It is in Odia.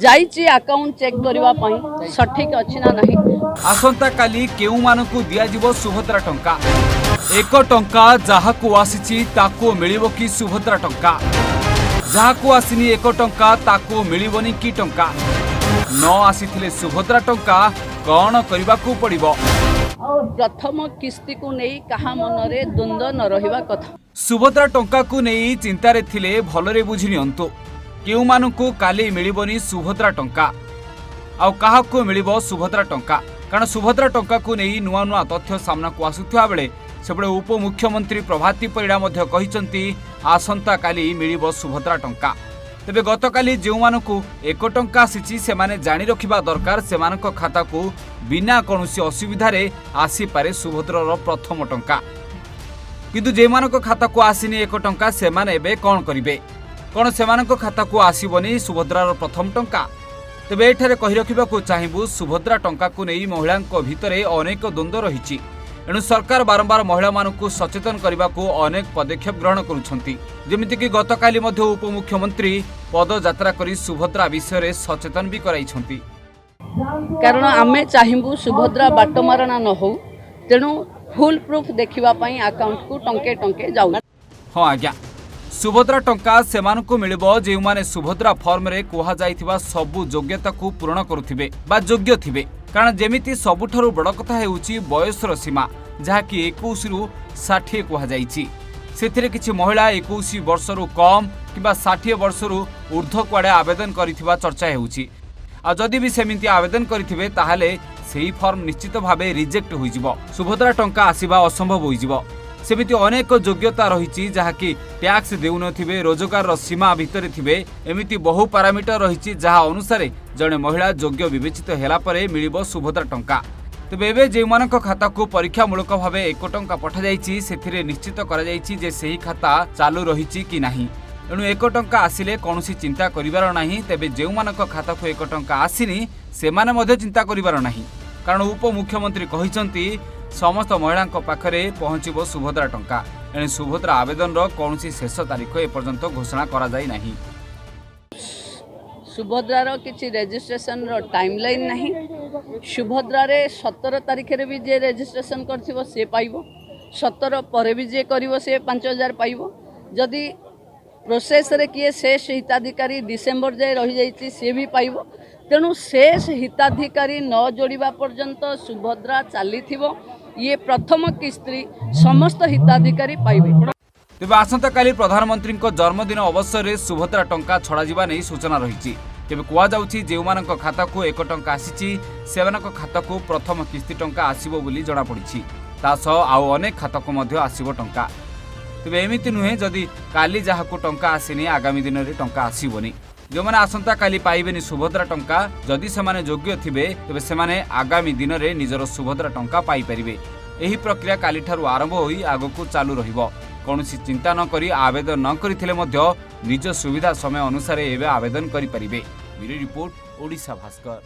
ଯାଇଛି ଆକାଉଣ୍ଟ ଚେକ୍ କରିବା ପାଇଁ, ସଠିକ୍ ଅଛି ନା ନାହିଁ। ଆସନ୍ତାକାଲି କେଉଁମାନଙ୍କୁ ଦିଆଯିବ ସୁଭଦ୍ରା ଟଙ୍କା? 1 ଟଙ୍କା ଯାହାକୁ ଆସିଛି, ତାକୁ ମିଳିବ କି ସୁଭଦ୍ରା ଟଙ୍କା? ଯାହାକୁ ଆସିନି 1 ଟଙ୍କା, ତାକୁ ମିଳିବନି କି ଟଙ୍କା? ନ ଆସିଥିଲେ ସୁଭଦ୍ରା ଟଙ୍କା କ'ଣ କରିବାକୁ ପଡ଼ିବ? ପ୍ରଥମ କିସ୍ତିକୁ ନେଇ କାହା ମନରେ ଦ୍ୱନ୍ଦ୍ୱ ନ ରହିବା କଥା। ସୁଭଦ୍ରା ଟଙ୍କାକୁ ନେଇ ଚିନ୍ତାରେ ଥିଲେ ଭଲରେ ବୁଝି ନିଅନ୍ତୁ, କେଉଁମାନଙ୍କୁ କାଲି ମିଳିବନି ସୁଭଦ୍ରା ଟଙ୍କା ଆଉ କାହାକୁ ମିଳିବ ସୁଭଦ୍ରା ଟଙ୍କା। କାରଣ ସୁଭଦ୍ରା ଟଙ୍କାକୁ ନେଇ ନୂଆ ନୂଆ ତଥ୍ୟ ସାମ୍ନାକୁ ଆସୁଥିବା ବେଳେ ସେପଟେ ଉପମୁଖ୍ୟମନ୍ତ୍ରୀ ପ୍ରଭାତୀ ପରିଡ଼ା ମଧ୍ୟ କହିଛନ୍ତି, ଆସନ୍ତାକାଲି ମିଳିବ ସୁଭଦ୍ରା ଟଙ୍କା। ତେବେ ଗତକାଲି ଯେଉଁମାନଙ୍କୁ 1 ଟଙ୍କା ଆସିଛି, ସେମାନେ ଜାଣି ରଖିବା ଦରକାର, ସେମାନଙ୍କ ଖାତାକୁ ବିନା କୌଣସି ଅସୁବିଧାରେ ଆସିପାରେ ସୁଭଦ୍ରାର ପ୍ରଥମ ଟଙ୍କା। କିନ୍ତୁ ଯେଉଁମାନଙ୍କ ଖାତାକୁ ଆସିନି 1 ଟଙ୍କା, ସେମାନେ ଏବେ କ'ଣ କରିବେ? କ'ଣ ସେମାନଙ୍କ ଖାତାକୁ ଆସିବନି ସୁଭଦ୍ରାର ପ୍ରଥମ ଟଙ୍କା? ତେବେ ଏଠାରେ କହି ରଖିବାକୁ ଚାହିଁବୁ, ସୁଭଦ୍ରା ଟଙ୍କାକୁ ନେଇ ମହିଳାଙ୍କ ଭିତରେ ଅନେକ ଦ୍ୱନ୍ଦ୍ୱ ରହିଛି। ଏଣୁ ସରକାର ବାରମ୍ବାର ମହିଳାମାନଙ୍କୁ ସଚେତନ କରିବାକୁ ଅନେକ ପଦକ୍ଷେପ ଗ୍ରହଣ କରୁଛନ୍ତି। ଯେମିତିକି ଗତକାଲି ମଧ୍ୟ ଉପମୁଖ୍ୟମନ୍ତ୍ରୀ ପଦଯାତ୍ରା କରି ସୁଭଦ୍ରା ବିଷୟରେ ସଚେତନ ବି କରାଇଛନ୍ତି। କାରଣ ଆମେ ଚାହିଁବୁ ସୁଭଦ୍ରା ବାଟମାରଣା ନ ହଉ। ତେଣୁ ଫୁଲ୍ ପ୍ରୁଫ୍ ଦେଖିବା ପାଇଁ ଆକାଉଣ୍ଟକୁ ଟଙ୍କେ ଟଙ୍କେ ଯାଉ। ହଁ ଆଜ୍ଞା, ସୁଭଦ୍ରା ଟଙ୍କା ସେମାନଙ୍କୁ ମିଳିବ, ଯେଉଁମାନେ ସୁଭଦ୍ରା ଫର୍ମରେ କୁହାଯାଇଥିବା ସବୁ ଯୋଗ୍ୟତାକୁ ପୂରଣ କରୁଥିବେ ବା ଯୋଗ୍ୟ ଥିବେ। କାରଣ ଯେମିତି ସବୁଠାରୁ ବଡ଼ କଥା ହେଉଛି ବୟସର ସୀମା, ଯାହାକି 21ରୁ 60 କୁହାଯାଇଛି। ସେଥିରେ କିଛି ମହିଳା 21 ବର୍ଷରୁ କମ୍ କିମ୍ବା 60 ବର୍ଷରୁ ଉର୍ଦ୍ଧ୍ୱ କୁଆଡ଼େ ଆବେଦନ କରିଥିବା ଚର୍ଚ୍ଚା ହେଉଛି। ଆଉ ଯଦି ବି ସେମିତି ଆବେଦନ କରିଥିବେ, ତାହେଲେ ସେହି ଫର୍ମ ନିଶ୍ଚିତ ଭାବେ ରିଜେକ୍ଟ ହୋଇଯିବ, ସୁଭଦ୍ରା ଟଙ୍କା ଆସିବା ଅସମ୍ଭବ ହୋଇଯିବ। ସେମିତି ଅନେକ ଯୋଗ୍ୟତା ରହିଛି, ଯାହାକି ଟ୍ୟାକ୍ସ ଦେଉନଥିବେ, ରୋଜଗାରର ସୀମା ଭିତରେ ଥିବେ। ଏମିତି ବହୁ ପାରାମିଟର ରହିଛି, ଯାହା ଅନୁସାରେ ଜଣେ ମହିଳା ଯୋଗ୍ୟ ବିବେଚିତ ହେଲା ପରେ ମିଳିବ ସୁଭଦ୍ରା ଟଙ୍କା। ତେବେ ଏବେ ଯେଉଁମାନଙ୍କ ଖାତାକୁ ପରୀକ୍ଷାମୂଳକ ଭାବେ 1 ଟଙ୍କା ପଠାଯାଇଛି, ସେଥିରେ ନିଶ୍ଚିତ କରାଯାଇଛି ଯେ ସେହି ଖାତା ଚାଲୁ ରହିଛି କି ନାହିଁ। ଏଣୁ 1 ଟଙ୍କା ଆସିଲେ କୌଣସି ଚିନ୍ତା କରିବାର ନାହିଁ। ତେବେ ଯେଉଁମାନଙ୍କ ଖାତାକୁ 1 ଟଙ୍କା ଆସିନି, ସେମାନେ ମଧ୍ୟ ଚିନ୍ତା କରିବାର ନାହିଁ। କାରଣ ଉପମୁଖ୍ୟମନ୍ତ୍ରୀ କହିଛନ୍ତି, ସମସ୍ତ ମହିଳାଙ୍କ ପାଖରେ ପହଞ୍ଚିବ ସୁଭଦ୍ରା ଟଙ୍କା। ଏଣୁ ସୁଭଦ୍ରା ଆବେଦନର କୌଣସି ଶେଷ ତାରିଖ ଏପର୍ଯ୍ୟନ୍ତ ଘୋଷଣା କରାଯାଇ ନାହିଁ। ସୁଭଦ୍ରାର କିଛି ରେଜିଷ୍ଟ୍ରେସନର ଟାଇମ୍ ଲାଇନ୍ ନାହିଁ। ସୁଭଦ୍ରାରେ 17 ତାରିଖରେ ବି ଯିଏ ରେଜିଷ୍ଟ୍ରେସନ କରିଥିବ, ସେ ପାଇବ। 17 ପରେ ବି ଯିଏ କରିବ, ସେ 5000 ପାଇବ। ଯଦି ପ୍ରୋସେସରେ କିଏ ଶେଷ ହିତାଧିକାରୀ ଡିସେମ୍ବର ଯାଏ ରହିଯାଇଛି, ସିଏ ବି ପାଇବ। ତେଣୁ ଶେଷ ହିତାଧିକାରୀ ନ ଯୋଡ଼ିବା ପର୍ଯ୍ୟନ୍ତ ସୁଭଦ୍ରା ଚାଲିଥିବ। ଇଏ ପ୍ରଥମ କିସ୍ତି ସମସ୍ତ ହିତାଧିକାରୀ ପାଇବେ। ତେବେ ଆସନ୍ତାକାଲି ପ୍ରଧାନମନ୍ତ୍ରୀଙ୍କ ଜନ୍ମଦିନ ଅବସରରେ ସୁଭଦ୍ରା ଟଙ୍କା ଛଡ଼ାଯିବା ନେଇ ସୂଚନା ରହିଛି। ତେବେ କୁହାଯାଉଛି, ଯେଉଁମାନଙ୍କ ଖାତାକୁ 1 ଟଙ୍କା ଆସିଛି, ସେମାନଙ୍କ ଖାତାକୁ ପ୍ରଥମ କିସ୍ତି ଟଙ୍କା ଆସିବ ବୋଲି ଜଣାପଡ଼ିଛି। ତା ସହ ଆଉ ଅନେକ ଖାତାକୁ ମଧ୍ୟ ଆସିବ ଟଙ୍କା। ତେବେ ଏମିତି ନୁହେଁ, ଯଦି କାଲି ଯାହାକୁ ଟଙ୍କା ଆସିନି, ଆଗାମୀ ଦିନରେ ଟଙ୍କା ଆସିବନି। ଯେଉଁମାନେ ଆସନ୍ତାକାଲି ପାଇବେନି ସୁଭଦ୍ରା ଟଙ୍କା, ଯଦି ସେମାନେ ଯୋଗ୍ୟ ଥିବେ, ତେବେ ସେମାନେ ଆଗାମୀ ଦିନରେ ନିଜର ସୁଭଦ୍ରା ଟଙ୍କା ପାଇପାରିବେ। ଏହି ପ୍ରକ୍ରିୟା କାଲିଠାରୁ ଆରମ୍ଭ ହୋଇ ଆଗକୁ ଚାଲୁ ରହିବ। କୌଣସି ଚିନ୍ତା ନ କରି ଆବେଦନ ନ କରିଥିଲେ ମଧ୍ୟ ନିଜ ସୁବିଧା ସମୟ ଅନୁସାରେ ଏବେ ଆବେଦନ କରିପାରିବେ। Bureau report, Odisha Bhaskar.